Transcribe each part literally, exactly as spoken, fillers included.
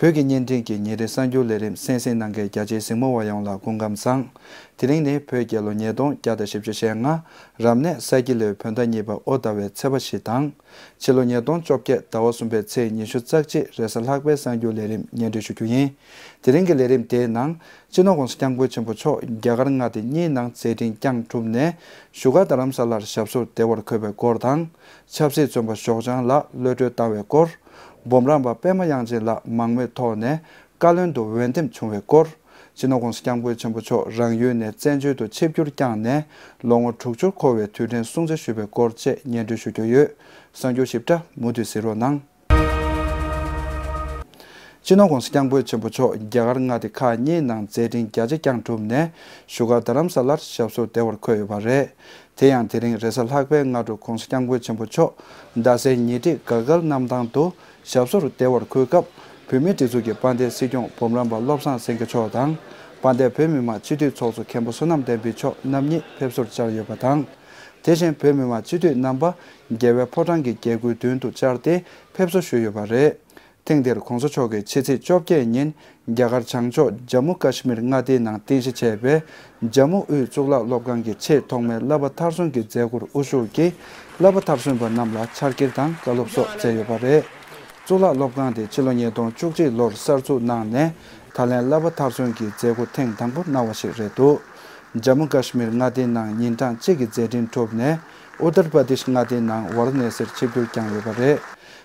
བོད་ཀྱི་བརྙན་འཕྲིན་གྱི་ཉིན་རེའི་གསར་འགྱུར་ལས་རིམ་གསན་གཟིགས་གནང་མཁན་རྒྱ་ཆེའི་གཟིགས་མོ་བ་ཡོངས་ལ་སྐུ་ཁམས་བཟང་། དེ་རིང་ནི་བོད་རྒྱལ་ལོ་ཉིས་སྟོང་བརྒྱ་དང་བཞི་བཅུ་ཞེ་ལྔ། རབ་གནས་ས་ཁྱི་ལོའི་བོད་ཟླ་གཉིས་པ་ཨོ་ཟླ་བའི་ཚེས་པ་བཞི་དང་། ཕྱི་ལོ་ཉིས་སྟོང་བཅོ་བརྒྱད་ཟླ་བ་གསུམ་པའི་ཚེས་ཉི་ཤུ་རྩ་གཅིག་རེས་གཟའ་ལྷག་པའི་གསར་འགྱུར་ལས་རིམ་སྙན་སྒྲོན་ཞུ་རྒྱུ་ཡིན། དེ་རིང་གི་ལས་རིམ་དེའི་ནང་། སྤྱི་ནོར་༸གོང་ས་༸སྐྱབས་མགོན་ཆེན་པོ་མཆོག་རྒྱ་གར་མངའ་སྡེ་གཉིས་ནང་མཛད་འཕྲིན་བསྐྱངས་གྲུབ་ནས་བཞུགས་སྒར་རྡ་རམ་ས་ལར་ཞབས་སོར་བདེ་བར་འཁོད་པའི་སྐོར་དང་། ཆབ་སྲིད་བཙོན་པ་ཞོགས་ལྗང་ལགས་གློད་གྲོལ་བཏང་བའི་སྐོར། འབུམ་རམས་པ་པད་མ་དབྱངས་ཅན་ལགས་མང་མོས་ཐོག་ནས་བཀའ་བློན་དུ་འོས་འདེམས་བྱུང་བའི་སྐོར། སྤྱི་ནོར་༸གོང་ས་༸སྐྱབས་མགོན་ཆེན་པོ་མཆོག་རང་ཡུལ་ནས་བཙན་བྱོལ་དུ་ཆིབས་བསྒྱུར་བསྐྱངས་ནས་ལོ་ངོ་དྲུག་ཅུར་འཁོར་བའི་དུས་དྲན་སྲུང་བརྩི་ཞུས་པའི་སྐོར་བཅས་སྙན་སྒྲོན་ཞུ་རྒྱུ་ཡོད། གསར་འགྱུར་ཞིབ་ཕྲ་མུ་མཐུད་གཟིགས་རོགས་གནང་། སྤྱི་ནོར་༸གོང་ས་༸སྐྱབས་མགོན་ཆེན་པོ་མཆོག་རྒྱ་གར་མངའ་སྡེ་ཁག་གཉིས་ནང་མཛད་འཕྲིན་རྒྱ་ཆེ་བསྐྱངས་གྲུབ་ནས་བཞུགས་སྒར་རྡ་རམ་ས་ལར་ཞབས་སོར་བདེ་བར་འཁོད་ཡོད་པ་རེད། དེ་ཡང་དེ་རིང་རེས་གཟའ་ལྷག་པའི་སྔ་དྲོ་༸གོང་ས་༸སྐྱབས་མགོན་ཆེན་པོ་མཆོག་རྡ་སའི་ཉེ་འཁྲིས་ག་གལ་གནམ་ཐང་དུ་ཞབས་སོར་བདེ་བར་འཁོད་སྐབས་བོད་མིའི་སྒྲིག་འཛུགས་ཀྱི་དཔལ་ལྡན་སྲིད་སྐྱོང་འབུམ་རམས་པ་བློ་བཟང་སེང་གེ་མཆོག་དང་། དཔལ་ལྡན་བོད་མི་མང་སྤྱི་འཐུས་ཚོགས་གཙོ་མཁན་པོ་བསོད་ནམས་བསྟན་འཕེལ་མཆོག་རྣམ་གཉིས་ཕེབས་བསུར་བཅར་ཡོད་པ་དང་། དེ་བཞིན་བོད་མི་མང་སྤྱི་འཐུས་རྣམ་པ་རྒྱལ་བའི་ཕོ་བྲང་གི་རྒྱལ་སྒོའི་མདུན་དུ་བཅར་ཏེ་ཕེབས་བསུ་ཞུས་ཡོད་པ་རེད། ཐེངས་འདིར་༸གོང་ས་མཆོག་གིས་ཕྱི་ཚེས་བཅོ་བརྒྱད་ཉིན་རྒྱ་གར་བྱང་ཕྱོགས་ཇམ་མུ་ཀ་ཤི་མིར་མངའ་སྡེའི་ནང་རྟེན་གཞི་བྱས་པའི་ཇམ་མུ་དབུས་གཙུག་ལག་སློབ་ཁང་གི་ཆེས་ཐོག་མའི་བསླབ་པ་མཐར་སོན་གྱི་མཛད་སྒོར་དབུ་བཞུགས་ཀྱིས་བསླབ་པ་མཐར་སོན་པ་རྣམས་ལ་ཕྱག་འཁྱེར་དང་བཀའ་སློབ་སོགས་སྩལ་ཡོད་པ་རེད། གཙུག་ལག་སློབ་ཁང་དེ་ཕྱི་ལོ་ཉིས་སྟོང་བཅུ་གཅིག་ལོར་གསར་འཛུགས་གནང་ནས་ད་ལན་བསླབ་པ་མཐར་སོན་གྱི་མཛད་སྒོ་ཐེངས་དང་པོ་གནང་བ་ཞིག་རེད་འདུག་ཇམ་མུ་ཀ་ཤི་མིར་མངའ་སྡེའི་ནང་ཉིན་གྲངས་གཅིག་གི་མཛད་འཕྲིན་གྲུབ་ནས་ཨུ་ཏར་པར་དེཤ་མངའ་སྡེའི་ནང་ཝཱ་ར་ཎ་སིར་ཆིབས་བསྒྱུར་བསྐྱངས་ཡོད་པ་རེད།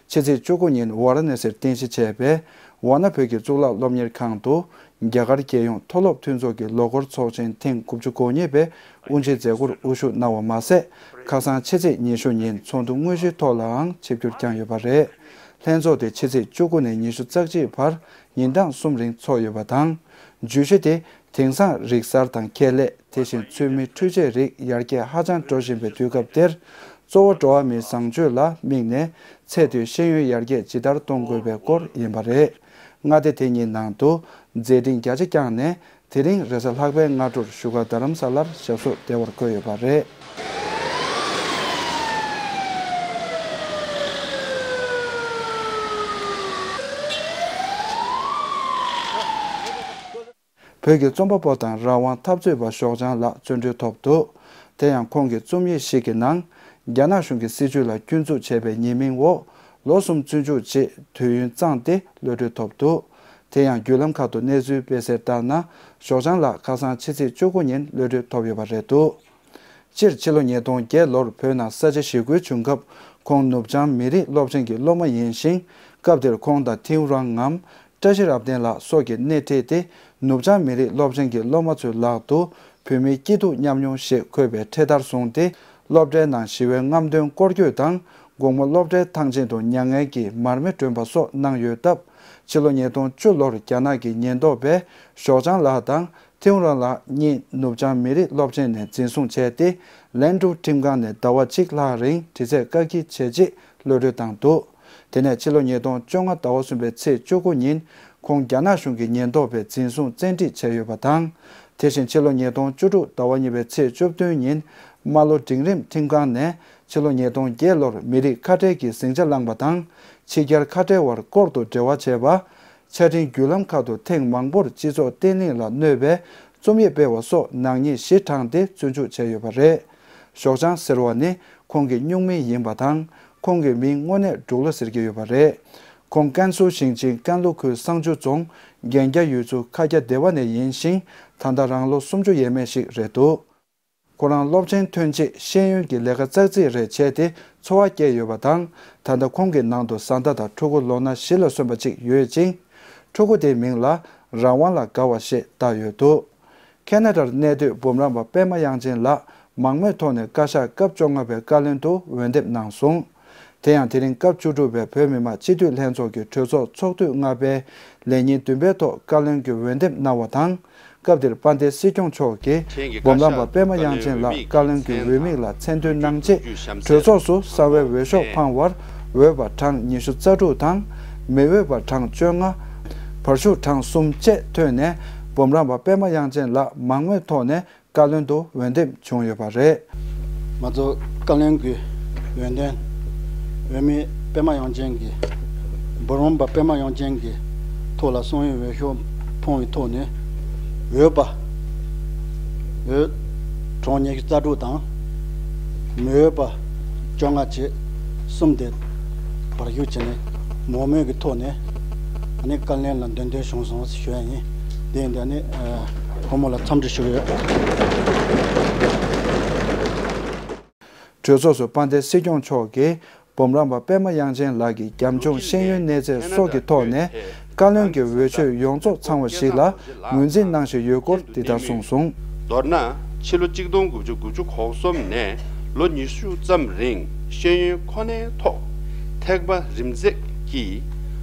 ཕྱི་ཚེས་བཅུ་དགུ་ཉིན་ཝཱ་ར་ཎ་སིར་རྟེན་གཞི་བྱས་པའི་ཝཱ་ཎ་བོད་ཀྱི་གཙུག་ལག་སློབ་གཉེར་ཁང་དུ་རྒྱ་གར་རྒྱལ་ཡོངས་མཐོ་སློབ་མཐུན་ཚོགས་ཀྱི་ལོ་འཁོར་ཚོགས་ཆེན་ཐེངས་དགུ་བཅུ་གོ་གཉིས་པའི་དབུ་འབྱེད་མཛད་སྒོར་དབུ་བཞུགས་གནང་བ་མ་ཟད། ཁ་སང་ཕྱི་ཚེས་ཉི་ཤུ་ཉིན་ཚོགས་འདུ་དངོས་གཞིའི་ཐོག་ལའང་ཆིབས་བསྒྱུར་བསྐྱངས་ཡོད་པ་རེད། ལྷན་ཚོགས་དེ་ཕྱི་ཚེས་བཅུ་དགུ་ནས་ཉི་ཤུ་རྩ་གཅིག་བར་ཉིན་གྲངས་གསུམ་རིང་འཚོགས་ཡོད་པ་དང་། བརྗོད་གཞི་དེ། དེང་སང་རིག་གསར་དང་ཁེ་ལས། དེ་བཞིན་ཚུལ་མིན་འཕྲུལ་ཆས་རིགས་ཡར་རྒྱས་ཧ་ཅང་འགྲོ་བཞིན་པའི་དུས་སྐབས་འདིར། གཙོ་བོ་འགྲོ་བ་མིའི་བཟང་སྤྱོད་ལ་དམིགས་ནས་ཚད་མཐོའི་ཤེས་ཡོན་ཡར་རྒྱས་ཇི་ལྟར་གཏོང་དགོས་པའི་སྐོར་ཡིན་པ་རེད། མངའ་སྡེ་དེ་གཉིས་ནང་དུ་མཛད་འཕྲིན་རྒྱ་ཆེ་བསྐྱངས་ནས་དེ་རིང་རེས་གཟའ་ལྷག་པའི་སྔ་དྲོར་བཞུགས་སྒར་རྡ་རམ་ས་ལར་ཞབས་སོར་བདེ་བར་འཁོད་ཡོད་པ་རེད། བོད་ཀྱི་རྩོམ་པ་པོ་དང་རང་དབང་འཐབ་རྩོད་པ་ཞོགས་ལྗང་ལགས་བཙོན་གྲོལ་ཐོབ་འདུག་དེ་ཡང་ཁོང་གི་རྩོམ་ཡིག་ཞིག་གི་ནང་། རྒྱ་ནག་གཞུང་གི་སྲིད་བྱུས་ལ་སྐྱོན་འཛུགས་བྱས་པའི་ཉེས་མིང་འོག་ལོ་གསུམ་བཙོན་འཇུག་བྱས་དུས་ཡུན་བཙངས་ཏེ་གློད་གྲོལ་ཐོབ་འདུག་དེ་ཡང་བརྒྱུད་ལམ་ཁག་ཏུ་གནས་ཚུལ་སྤེལ་གསལ་ལྟར་ན། ཞོགས་ལྗང་ལགས་ཁ་སང་ཕྱི་ཚེས་བཅུ་དགུ་ཉིན་གློད་གྲོལ་ཐོབ་ཡོད་པ་རེད་འདུག་སྤྱིར་ཕྱི་ལོ་ཉིས་སྟོང་བརྒྱད་ལོར་བོད་ནང་ས་ཆ་ཞི་རྒོལ་བྱུང་སྐབས་ཁོང་ནུབ་བྱང་མི་རིགས་སློབ་ཆེན་གྱི་སློབ་མ་ཡིན་ཞིང་། སྐབས་དེར་ཁོང་དང་ཐེའུ་རང་ངམ། བཀྲ་ཤིས་རབ་བརྟན་ལགས་སོགས་ཀྱིས་སྣེ་ཁྲིད་དེ་ནུབ་བྱང་མི་རིགས་སློབ་ཆེན་གྱི་སློབ་མ་ཚོའི་ལག་ཏུ་བོད་མིའི་སྐྱིད་སྡུག་མཉམ་མྱོང་ཞེས་འཁོད་པའི་འཕྲེད་དར་བཟུང་སྟེ་སློབ་གྲྭའི་ནང་ཞི་བའི་རྔམ་སྟོན་སྐོར་སྐྱོད་དང་དགོང་མོ་སློབ་གྲྭའི་ཐང་ཆེན་དུ་མྱ་ངན་གྱིས་མར་མེ་སྒྲོན་པ་སོགས་གནང་ཡོད་སྟབས་ཕྱི་ལོ་ཉིས་སྟོང་བཅུ་ལོར་རྒྱ་ནག་གི་ཉེན་རྟོག་པས་ཞོགས་ལྗང་ལགས་དང་། ཐེའུ་རང་ལགས་གཉིས་ནུབ་བྱང་མི་རིགས་སློབ་ཆེན་ནས་འཛིན་བཟུང་བྱས་ཏེ། ལན་ཀྲུའུ་ཁྲིམས་ཁང་ནས་ཟླ་བ་གཅིག་ལྷག་རིང་དྲི་རྩད་བཀག་སྐྱིལ་བྱས་རྗེས་གློད་གྲོལ་བཏང་འདུག་དེ་ནས་ཕྱི་ལོ་ཉིས་སྟོང་བཅོ་ལྔ་ཟླ་བ་གསུམ་པའི་ཚེས་བཅུ་དགུ་ཉིན་ཁོང་རྒྱ་ནག་གཞུང་གི་ཉེན་རྟོག་པས་འཛིན་བཟུང་བཙན་ཁྲིད་བྱས་ཡོད་པ་དང་། དེ་བཞིན་ཕྱི་ལོ་ཉིས་སྟོང་བཅུ་དྲུག་ཟླ་བ་གཉིས་པའི་ཚེས་བཅུ་བདུན་ཉིན་རྨ་ལྷོ་འབྲིང་རིམ་ཁྲིམས་ཁང་ནས་ཕྱི་ལོ་ཉིས་སྟོང་བརྒྱད་ལོར་མི་རིགས་ཁ་བྲལ་གྱི་ཟིང་ཆ་བསླངས་པ་དང་། ཕྱི་རྒྱལ་ཁ་བྲལ་བར་ལྐོག་ཏུ་འབྲེལ་བ་བྱས་པ། ཆ་འཕྲིན་བརྒྱུད་ལམ་ཁག་ཏུ་ཐེངས་མང་པོར་སྤྱི་ཚོགས་བརྟན་ལྷིང་ལ་གནོད་པའི་རྩོམ་ཡིག་སྤེལ་བ་སོགས་ནག་ཉེས་བཞི་བགྲངས་ཏེ་བཙོན་འཇུག་བྱས་ཡོད་པ་རེད། ཞོགས་ལྗང་ཟེར་བ་ནི་ཁོང་གི་སྨྱུག་མིང་ཡིན་པ་དང་། ཁོང་གི་མིང་དངོས་གནས་འབྲོག་ལོ་ཟེར་གྱི་ཡོད་པ་རེད། ཁོང་ཀན་སུའུ་ཞིང་ཆེན་ཀན་ལྷོ་ཁུལ་བསང་ཆུ་རྫོང་རྒན་རྒྱ་ཡུལ་ཚོ་ཁ་རྒྱ་སྡེ་བ་ནས་ཡིན་ཞིང་། ད་ལྟ་རང་ལོ་སུམ་ཅུ་ཡས་མས་ཤིག་རེད་འདུག་ཁོ་རང་སློབ་ཆེན་ཐོན་རྗེས་ཤེས་ཡོན་གྱི་ལས་ཀ་ཙག་ཙིག་རེ་བྱས་ཏེ་འཚོ་བ་སྐྱེལ་ཡོད་པ་དང་། ད་ལྟ་ཁོང་གི་ནང་དུ་བཟའ་ཟླ་དང་ཕྲུ་གུ་ལོ་ན་བཞི་ལ་སོན་པ་གཅིག་ཡོད་ཅིང་། ཕྲུ་གུ་དེའི་མིང་ལ་རང་དབང་ལ་དགའ་བ་ཞེས་བཏགས་ཡོད་འདུག་ཁེ་ན་ཌར་གནས་སྡོད་འབུམ་རམས་པ་པད་མ་དབྱངས་ཅན་ལགས་མང་མོས་ཐོག་ནས་བཀའ་ཤག་སྐབས་བཅོ་ལྔ་པའི་བཀའ་བློན་དུ་འོས་འདེམས་གནང་སོང་། དེ་ཡང་དེ་རིང་སྐབས་བཅུ་དྲུག་པའི་བོད་མི་མང་སྤྱི་འཐུས་ལྷན་ཚོགས་ཀྱི་གྲོས་ཚོགས་ཚོགས་དུས་ལྔ་པའི་ལས་ཉིན་བདུན་པའི་ཐོག་བཀའ་བློན་གྱི་འོས་འདེམས་གནང་བ་དང་། སྐབས་དེར་དཔལ་ལྡན་སྲིད་སྐྱོང་མཆོག་གིས་འབུམ་རམས་པ་པད་མ་དབྱངས་ཅན་ལགས་བཀའ་བློན་གྱི་འོས་མིང་ལ་མཚན་འདོན་གནང་རྗེས། གྲོས་ཚོགས་སུ་གསང་བའི་འོས་ཤོག་འཕངས་པར་འོས་པ་གྲངས་ཉི་ཤུ་རྩ་དྲུག་དང་། མི་འོས་པ་གྲངས་བཅོ་ལྔ། བར་ཞུགས་གྲངས་གསུམ་བཅས་ཐོན་ནས། འབུམ་རམས་པ་པད་མ་དབྱངས་ཅན་ལགས་མང་མོས་ཐོག་ནས་བཀའ་བློན་དུ་འོས་འདེམས་བྱུང་ཡོད་པ་རེད། ང་ཚོ་བཀའ་བློན་གྱི་འོས་འདེམས། འོས་མི་པད་མ་དབྱངས་ཅན་གྱིས། འབུམ་རམས་པ་པད་མ་དབྱངས་ཅན་གྱིས། ཐོག་ལ་གསང་བའི་འོས་ཤོག་ཕོངས་པའི་ཐོག་ནས་འོས་པ་འོས་གྲངས་ཉི་ཤུ་རྩ་དྲུག་དང་། མི་འོས་པ་བཅོ་ལྔ་བཅས་གསུམ་དེ་བར་ཞུགས་བྱས་ནས་མང་མོས་ཀྱི་ཐོག་ནས་ཨ་ནི་བཀའ་བློན་ལ་འདོན་འདོན་བྱུང་སོང་ཞུ་ཡ་ཡིན། དེ་ཡིན་དུས་ཨ་ནི་ཁོང་མོ་ལ་འཚམས་འདྲི་ཞུ་གི་ཡོད། གྲོས་ཚོགས་སུ་དཔལ་ལྡན་སྲིད་སྐྱོང་མཆོག་གིས་འབུམ་རམས་པ་པད་མ་དབྱངས་ཅན་ལགས་ཀྱི་རྒྱབ་ལྗོངས་ཤེས་ཡོན་གནས་ཚད་སོགས་ཀྱི་ཐོག་ནས་བཀའ་བློན་གྱི་འོས་ཆོས་ཡོངས་རྫོགས་ཚང་བ་ཞིག་ལ་ངོས་འཛིན་གནང་བཞིན་ཡོད་སྐོར་འདི་ལྟར་གསུངས་སོང་། མདོར་ན། ཕྱི་ལོ་གཅིག་སྟོང་དགུ་བརྒྱ་དགུ་བཅུ་གོ་གསུམ་ནས་ལོ་ཉི་ཤུ་ཙམ་རིང་ཤེས་ཡོན་ཁོ་ནའི་ཐོག་ཐེག་པ་རིམ་འཛེགས་ཀྱི་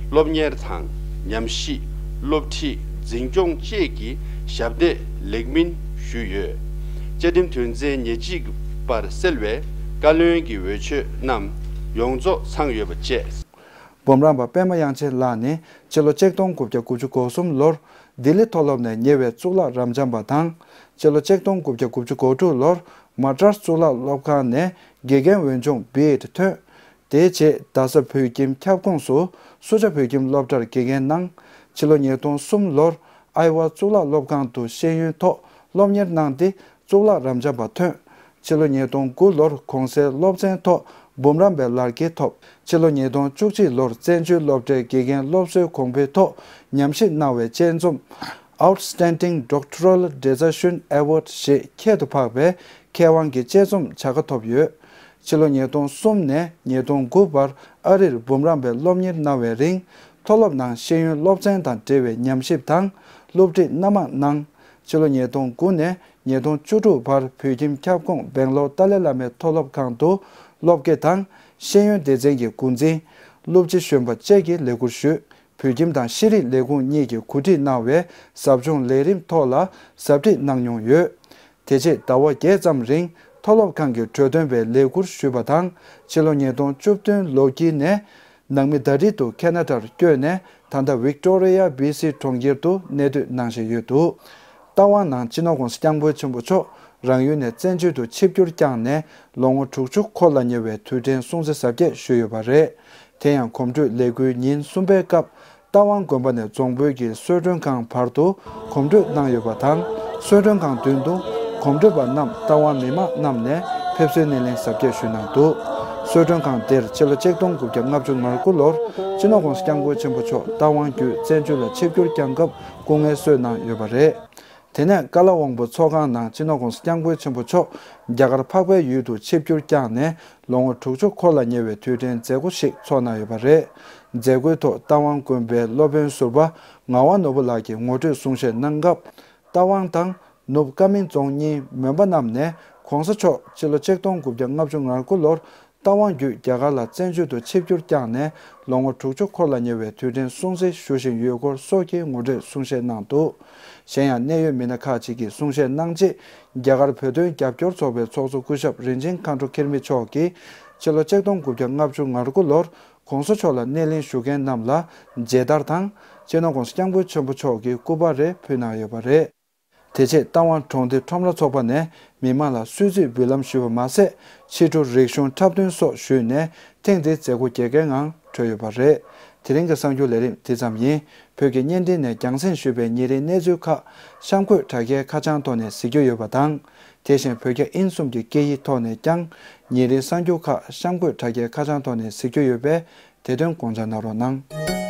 སློབ་གཉེར་དང་། ཉམས་ཞིབ། སློབ་ཁྲིད། འཛིན་སྐྱོང་བཅས་ཀྱི་ཞབས་འདེགས་ལེགས་སྨིན་ཞུས་ཡོད། བཅའ་ཁྲིམས་དོན་ཚན་ཉེར་གཅིག་པར་གསལ་བའི་བཀའ་བློན་གྱི་འོས་ཆོས་རྣམས་ཡོངས་རྫོགས་ཚང་ཡོད་པ་བཅས། འབུམ་རམས་པ་པད་མ་དབྱངས་ཅན་ལགས་ནི་ཕྱི་ལོ་གཅིག་སྟོང་དགུ་བརྒྱ་དགུ་བཅུ་གོ་གསུམ་ལོར་ལྡི་ལི་མཐོ་སློབ་ནས་ཉེ་བའི་གཙུག་ལག་རབ་འབྱམས་པ་དང་། ཕྱི་ལོ་གཅིག་སྟོང་དགུ་བརྒྱ་དགུ་བཅུ་གོ་དྲུག་ལོར་མ་ཏྲར་གཙུག་ལག་སློབ་ཁང་ནས་དགེ་རྒན་འོས་སྦྱོང་བི་ཨེཌ་ཐོན། དེའི་རྗེས་རྡ་ས་བོད་ཁྱིམ་ཁྱབ་ཁོངས་སུ་སུ་ཇཱ་བོད་ཁྱིམ་སློབ་གྲྭར་དགེ་རྒན་གནང་། ཕྱི་ལོ་ཉིས་སྟོང་གསུམ་ལོར་ཨའི་ཝ་གཙུག་ལག་སློབ་ཁང་དུ་ཤེས་ཡོན་ཐོག་སློབ་གཉེར་གནང་སྟེ་གཙུག་ལག་རབ་འབྱམས་པ་ཐོན། ཕྱི་ལོ་ཉིས་སྟོང་དགུ་ལོར་གོང་གསལ་སློབ་ཚན་ཐོག་འབུམ་རམས་པའི་ལག་ཁྱེར་ཐོབ། ཕྱི་ལོ་ཉིས་སྟོང་བཅུ་གཅིག་ལོར་བཙན་བྱོལ་སློབ་གྲྭའི་དགེ་རྒན་སློབ་གསོའི་གོང་འཕེལ་ཐོག་ཉམས་ཞིབ་གནང་བའི་དཔྱད་རྩོམ། Outstanding Doctoral Dissertation Award ཞེས་ཁྱད་དུ་འཕགས་པའི་མཁས་དབང་གི་དཔྱད་རྩོམ་བྱ་དགའ་ཐོབ་ཡོད། ཕྱི་ལོ་ཉིས་སྟོང་གསུམ་ནས་ཉིས་སྟོང་དགུ་བར་ཨ་རིར་འབུམ་རམས་པའི་སློབ་གཉེར་གནང་བའི་རིང་། མཐོ་སློབ་ནང་ཤེས་ཡོན་སློབ་ཚན་དང་འབྲེལ་བའི་ཉམས་ཞིབ་དང་སློབ་ཁྲིད་སྣ་མང་གནང་། ཕྱི་ལོ་ཉིས་སྟོང་དགུ་ནས་ཉིས་སྟོང་བཅུ་དྲུག་བར་བོད་ཁྱིམ་ཁྱབ་ཁོངས་སྦེང་ལོར་ཏཱ་ལའི་བླ་མའི་མཐོ་སློབ་ཁང་དུ་སློབ་དགེ་དང་ཤེས་ཡོན་སྡེ་ཚན་གྱི་འགོ་འཛིན། སློབ་སྤྱི་གཞོན་པ་བཅས་ཀྱི་ལས་ཁུར་ཞུས། བོད་ཁྱིམ་དང་ཤེས་རིག་ལས་ཁུངས་གཉིས་ཀྱིས་གོ་སྒྲིག་གནང་བའི་ཟབ་སྦྱོང་ལས་རིམ་ཐོག་ལ་ཟབ་ཁྲིད་གནང་མྱོང་ཡོད། དེ་རྗེས་ཟླ་བ་བརྒྱད་ཙམ་རིང་མཐོ་སློབ་ཁང་གི་གྲོས་སྟོན་པའི་ལས་ཁུར་ཞུས་པ་དང་། ཕྱི་ལོ་ཉིས་སྟོང་བཅུ་བདུན་ལོ་དཀྱིལ་ནས་ནང་མི་ཟླ་སྒྲིལ་དུ་ཁེ་ན་ཌར་བསྐྱོད་ནས་ད་ལྟ་ཝིག་ཏོ་རི་ཡ་བྷི་སི་གྲོང་ཁྱེར་དུ་གནས་སྡོད་གནང་བཞིན་ཡོད་འདུག་རྟ་དབང་ནང་སྤྱི་ནོར་༸གོང་ས་༸སྐྱབས་མགོན་ཆེན་པོ་མཆོག་རང་ཡུལ་ནས་བཙན་བྱོལ་དུ་ཆིབས་བསྒྱུར་བསྐྱངས་ནས་ལོ་ངོ་དྲུག་ཅུ་འཁོར་ལ་ཉེ་བའི་དུས་དྲན་སྲུང་བརྩི་གཟབ་རྒྱས་ཞུས་ཡོད་པ་རེད། དེ་ཡང་གོམ་བགྲོད་ལས་འགུལ་ཉིན་གསུམ་པའི་སྐབས་རྟ་དབང་དགོན་པ་ནས་རྫོང་དཔོན་གྱིས་གསོལ་མགྲོན་ཁང་བར་དུ་གོམ་བགྲོད་གནང་ཡོད་པ་དང་། གསོལ་མགྲོན་ཁང་མདུན་དུ་གོམ་བགྲོད་པ་རྣམས་རྟ་དབང་མི་མང་རྣམས་ནས་ཕེབས་བསུའི་སྣེ་ལེན་གཟབ་རྒྱས་ཞུས་གནང་འདུག་གསོལ་མགྲོན་ཁང་དེར་ཕྱི་ལོ་ཆིག་སྟོང་དགུ་བརྒྱ་ལྔ་བཅུ་ང་དགུ་ལོར་སྤྱི་ནོར་༸གོང་ས་༸སྐྱབས་མགོན་ཆེན་པོ་མཆོག་རྟ་དབང་བརྒྱུད་བཙན་བྱོལ་ལ་ཆིབས་བསྒྱུར་བསྐྱངས་སྐབས་སྐུ་ངལ་གསོས་གནང་ཡོད་པ་རེད། དེ་ནས་ཀ་ལ་དབང་པོ་ཚོགས་ཁང་ནང་སྤྱི་ནོར་༸གོང་ས་༸སྐྱབས་མགོན་ཆེན་པོ་མཆོག་རྒྱ་གར་འཕགས་པའི་ཡུལ་དུ་ཆིབས་བསྒྱུར་བསྐྱངས་ནས་ལོ་ངོ་དྲུག་ཅུ་འཁོར་ལ་ཉེ་བའི་དུས་དྲན་མཛད་སྒོ་ཞིག་ཚོགས་གནང་ཡོད་པ་རེད། མཛད་སྒོའི་ཐོག་རྟ་དབང་དགོན་པའི་སློབ་དཔོན་ཟུར་པ་ངག་དབང་ནོར་བུ་ལགས་ཀྱིས་ངོ་སྤྲོད་གསུང་བཤད་གནང་སྐབས། རྟ་དབང་དང་ནུབ་ཀ་མིན་རྫོང་གཉིས་མོན་པ་རྣམས་ནས་༸གོང་ས་མཆོག་ཕྱི་ལོ་ཆིག་སྟོང་དགུ་བརྒྱ་ལྔ་བཅུ་ང་དགུ་ལོར་རྟ་དབང་བརྒྱུད་རྒྱ་གར་ལ་བཙན་བྱོལ་དུ་ཆིབས་བསྒྱུར་བསྐྱངས་ནས་ལོ་ངོ་དྲུག་ཅུ་འཁོར་ལ་ཉེ་བའི་དུས་དྲན་སྲུང་བརྩི་ཞུ་བཞིན་ཡོད་སྐོར་སོགས་ཀྱི་ངོ་སྤྲོད་གསུང་བཤད་གནང་འདུག་གཞན་ཡང་གནད་ཡོད་མི་སྣ་ཁག་ཅིག་གིས་གསུང་བཤད་གནང་རྗེས། རྒྱ་གར་བོད་དོན་རྒྱབ་སྐྱོར་ཚོགས་པའི་ཚོགས་གཙོ་སྐུ་ཞབས་རིན་ཆེན་མཁའ་འགྲོ་ཁེར་མི་མཆོག་གིས་ཕྱི་ལོ་ཆིག་སྟོང་དགུ་བརྒྱ་ལྔ་བཅུ་ང་དགུ་ལོར་༸གོང་ས་མཆོག་ལ་སྣེ་ལེན་ཞུ་མཁན་རྣམས་ལ་མཇལ་དར་དང་། སྤྱི་ནོར་༸གོང་ས་༸སྐྱབས་མགོན་ཆེན་པོ་མཆོག་གི་སྐུ་པར་རེ་ཕུལ་གནང་ཡོད་པ་རེད། དེ་རྗེས་རྟ་དབང་གྲོང་སྡེ་ཁྲོམ་ར་ཚོགས་པ་ནས་མི་མང་ལ་གསོལ་ཚིགས་འབུལ་ལམ་ཞུས་པ་མ་ཟད། ཕྱི་དྲོ་རིག་གཞུང་འཁྲབ་སྟོན་སོགས་ཞུས་ནས་ཐེངས་འདིའི་མཛད་སྒོ་རྒྱལ་ཁའི་ངང་གྲོལ་ཡོད་པ་རེད། དེ་རིང་གི་གསར་འགྱུར་ལས་རིམ་འདི་ཙམ་ཡིན། བོད་ཀྱི་བརྙན་འཕྲིན་ནས་རྒྱང་སྲིང་ཞུས་པའི་ཉིན་རེའི་གནས་ཚུལ་ཁག་གཤམ་འཁོད་དྲ་རྒྱའི་ཁ་བྱང་ཐོག་ནས་གཟིགས་རྒྱུ་ཡོད་པ་དང་། དེ་བཞིན་བོད་རྒྱ་དབྱིན་གསུམ་གྱི་སྐད་ཡིག་ཐོག་ནས་ཀྱང་ཉིན་རེའི་གསར་འགྱུར་ཁག་གཤམ་འཁོད་དྲ་རྒྱའི་ཁ་བྱང་ཐོག་ནས་གཟིགས་རྒྱུ་ཡོད་པས། དེ་དོན་དགོངས་འཇགས་གནང་རོགས་གནང་།